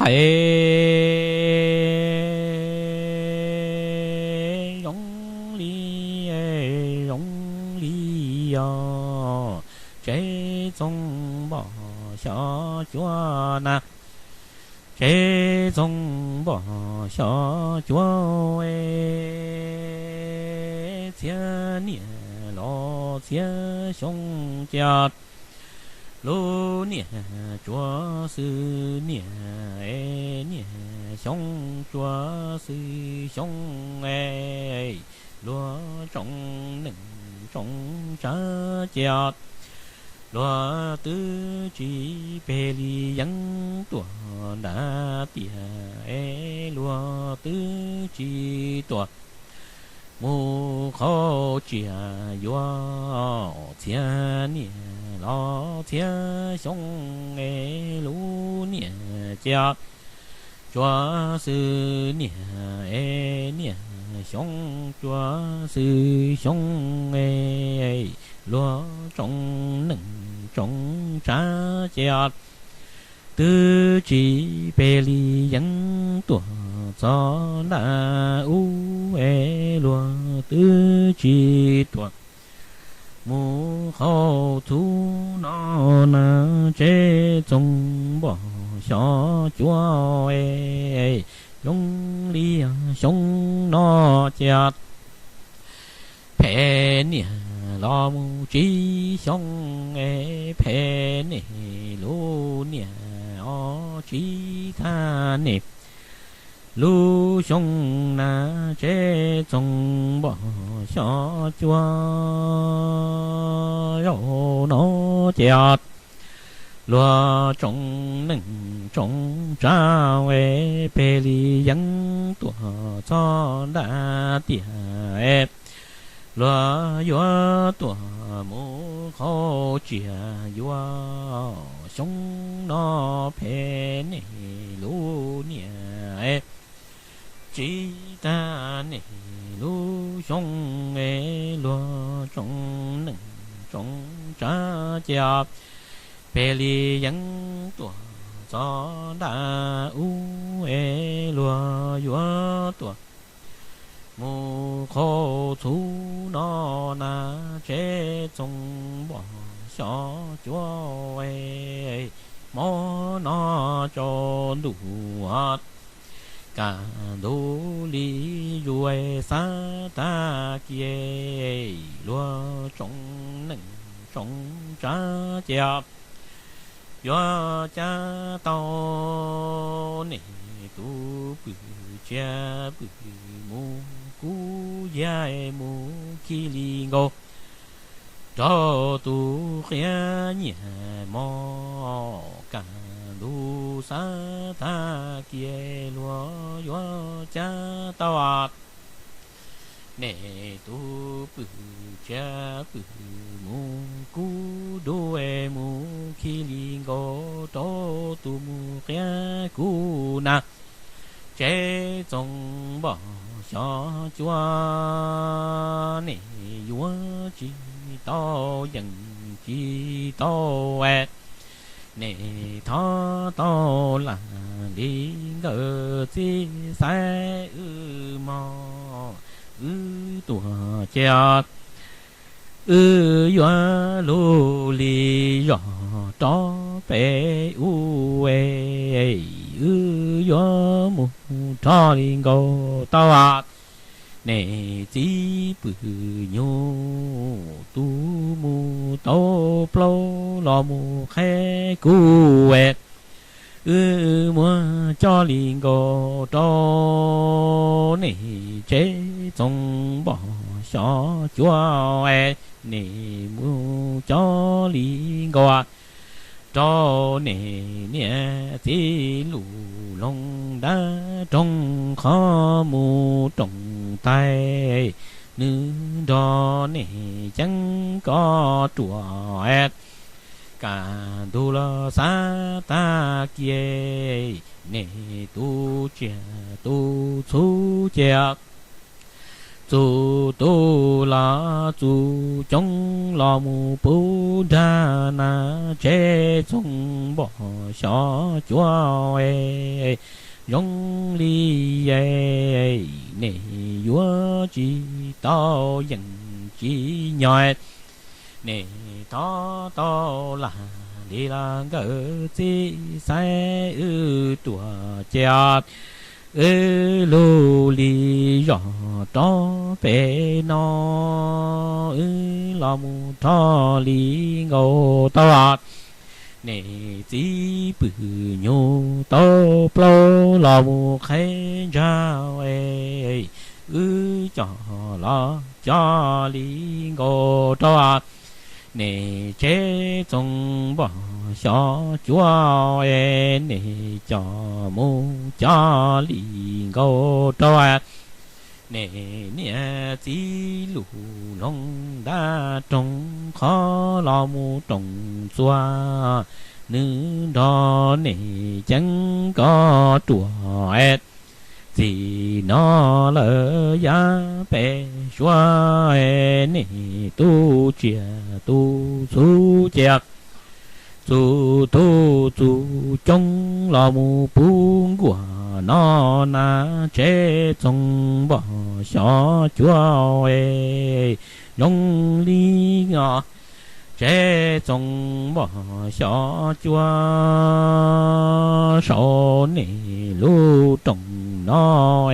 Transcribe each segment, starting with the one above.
Es zoo li, zoo li os, tsev txoov npog xyov cuav na, tsev txoov npog xyov cuav es, txhiab niaj los txhiab xyoo cas, lub niaj tsuav xwb niaj es, niaj xyoo tsuav xwb xyoo es, luag tsoom neej tsoom tsav cas, luag twb tsis peg li yeeb tuaj nram tiaj es, luag twb tsis tuaj mus qhov tsis yuav, txhiab niaj los txhiab xyoo es, lub niaj cas tsuav xwb niaj es, niaj xyoo tsuav xwb xyoo es, luag tsoom neej tsoom tsav cas, twb tsis peg li yeeb tuaj txog nram ub es, luag twb tsis tuaj mus qhov txhub no na, tsev txoov npog xyov cuav es, zoo li xyoo no cas, phem niaj los mus tsib xyoo es, phem niaj lub niaj os, tsib tag niaj lub xyoo na, tsev txoov npog xyov cuav, zaum no cas, luag tsoom neej tsoom tsav es, peg li yeeb tuaj txog nram tiaj es, luag yuav tuaj mus qhov tsis yuav, xyoo no phem niaj lub niaj es, tsib tag niaj lub xyoo es, luag tsoom neej tsoom tsav cas, peg li yeeb tuaj txog nram ub es, luag yuav tuaj mus qhov txhub no na, tsev txoov npog xyov cuav es, hmo no tsaus ntuj, kaj ntug li zuj xab tag kiag, luag tsoom neej tsoom tsav cas, yuav cab tau nej tus pwj tsiaj pwj mus kub yag mus khi li nkaus rau tus qhiab nyiaj mos, kaj ntug xab tag kiag, luag yuav cab tau nej tus pwj tsiaj pwj mus kub dub mus khi li nkaus rau tus mus qhiab kub na. Tsev txoov npog xyov cuav, nej yuav tsis tau yeem tsis tau es, nej thov tau lam li nkawd txiv xaiv wb mog, wb tuaj ces wb yuav lug li zog rov pem ub es, wb yuav mus rov li nkaus tau nej txiv pwj nyuj tus mus tau plaub los mus qhiab kub es, wb muab coj li nkaus rau nej tsev txoov npog xyov cuav es, nej mus coj li nkaus rau nej niam txiv lub loog dab roog qhov mus rooj taig, nws nrog nej ceeb koj ruam es, kaj ntug los xab tag kiag, nej tus tsiaj tus txhu cia txus tus los txus coob los mus pub nrag na, tsev txoog npog xyov cuav zoo li nim yuav tsis tau yeem tsis nyob. Nim thov tau lam li los nkawm txib xaiv wb tuam ces wb lug li zog rov pem no, wb los mus rho li nkaus tau nim txiv pwm nyuj tau plaub los mus qheb ntsag, wb coj los coj li nkaus rau nim tsev txoog npog xyov cuav, nim coj mus coj li nkaus rau nim niam txiv lug loog ntab roog qhov los mus roog txuas, nws nrog nim ceeb koj ruam. Txij no lawm yav pem suav, nim tu tsiaj tu txhu cia, txus tug txus coob los mus pub nkuaj no na, tsev txoog npog xyov cuav zoo li os. Tsev txoog npog xyov cuav sau nim lub roog no,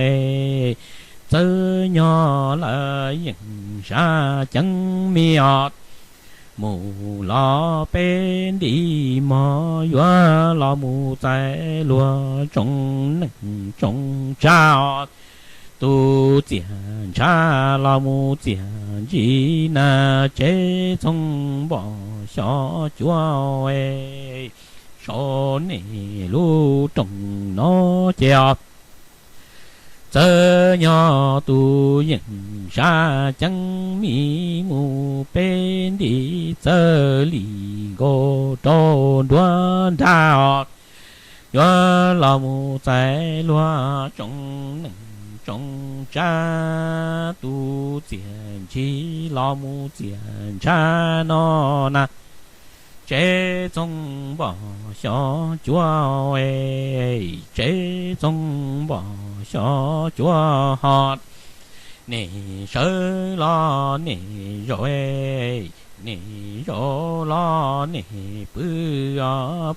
txawm nyob lawm yeej sab ceeb me os. Mus los peb ntim mog, yuav los mus txais luag tsoom neej tsoom tsav os. Tus txiaj ntshav los mus txiaj ntsim na, tsev txoog npog xyov cuav sau nim lub roog no ces txawm nyob tus yeej sab ceeb me, mus peb ntim txawj li nkaus rau nruab nrab os. Yuav los mus txais luag tsoom neej tsoom tsav, tus txiaj ntshis los mus txiaj ntshav no na, tsev txoog npog xyov cuav, tsev txoog npog xyov cuav ho. Nim sawv los nim zaum, nim zaum los nim pw,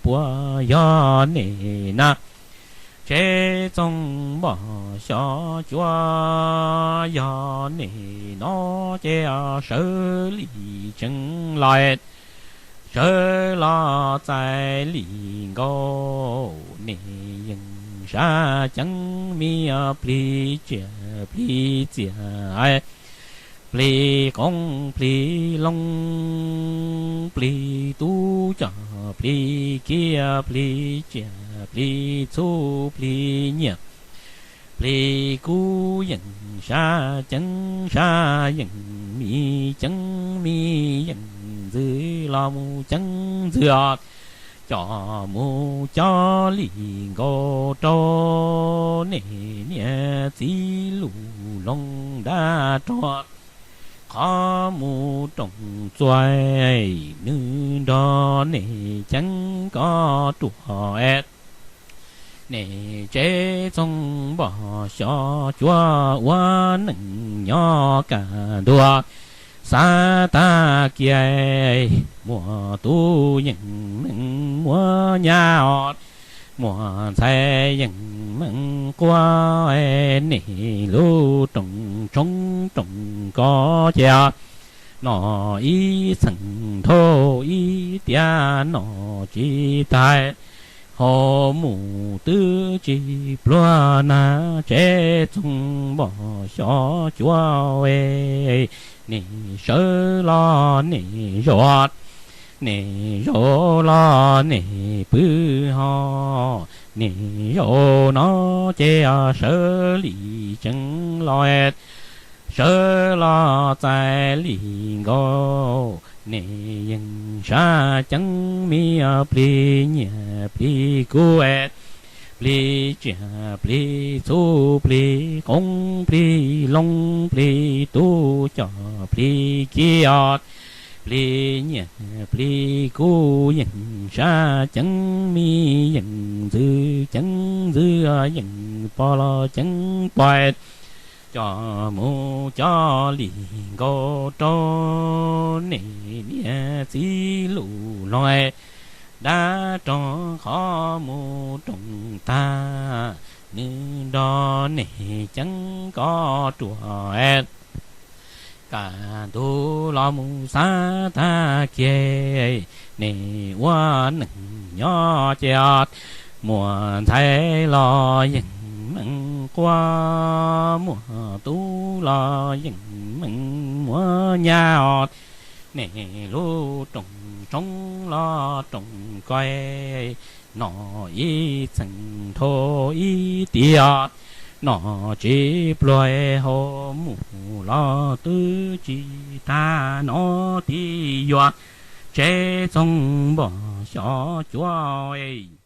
puas yog nim na, tsev txoog npog xyov cuav, yog nim no ces sawv li tsees los, sawv los txais li nkaus, nim yeej sab ceeb me, plig tsiaj plig txiaj, plig qoob plig loo, plig tub coj plig kiag, plig tsiaj plig txhu plig nyiaj, plig kub yeej sab ceeb sab yeej me, ceeb me yeej ntxwv los mus ceeb ntxwv os. Coj mus coj li nkaus rau nim niam txiv lub loog ntab roog, qhov mus roog txuas, nws nrog nim ceeb koj ruam. Nim tsev txoog npog xyov cuav ua neej nyob kaj ntug xav tag kiag, muaj tus yeej meej muaj nyab os, muaj ntxhais yeej meej quav, nim lub roog tshoob roog kos ces noj ib txheej dhau ib tiam noj tsis tag, hauv mus twb tsis pluag na, tsev txoog npog xyov cuav, nim sawv los nim zaum, nim zaum los nim pw ho, nim zaum no ces sawv li tsees los, sawv los txais li nkaus, nim yeej sab ceeb me, plig nyiaj plig kub, plig tsiaj plig txhu plig qoob plig loo plig tub coj plig kiv, plig nyiaj plig kub yeej sab ceev mi yeej ntxwv ceev ntxwv yeej pog los ceev pog, coj mus coj li nkaus rau nej niam txiv lus hlob, dab roog qhov mus roog tag, nws nrog nej ceev koj ruam. Kaj ntug los mus xav tag kiag, nej ua neej nyob ces muaj ntxhais los yeej meej quaj, muaj tub los yeej meej muab nyab os. Nej lub rooj tshoob los rooj koj, noj ib txheej dhau ib tiam, noj tsis pluag hau mus los twb tsis tag, noj tib yuav tsev txoog npog xyov cuav.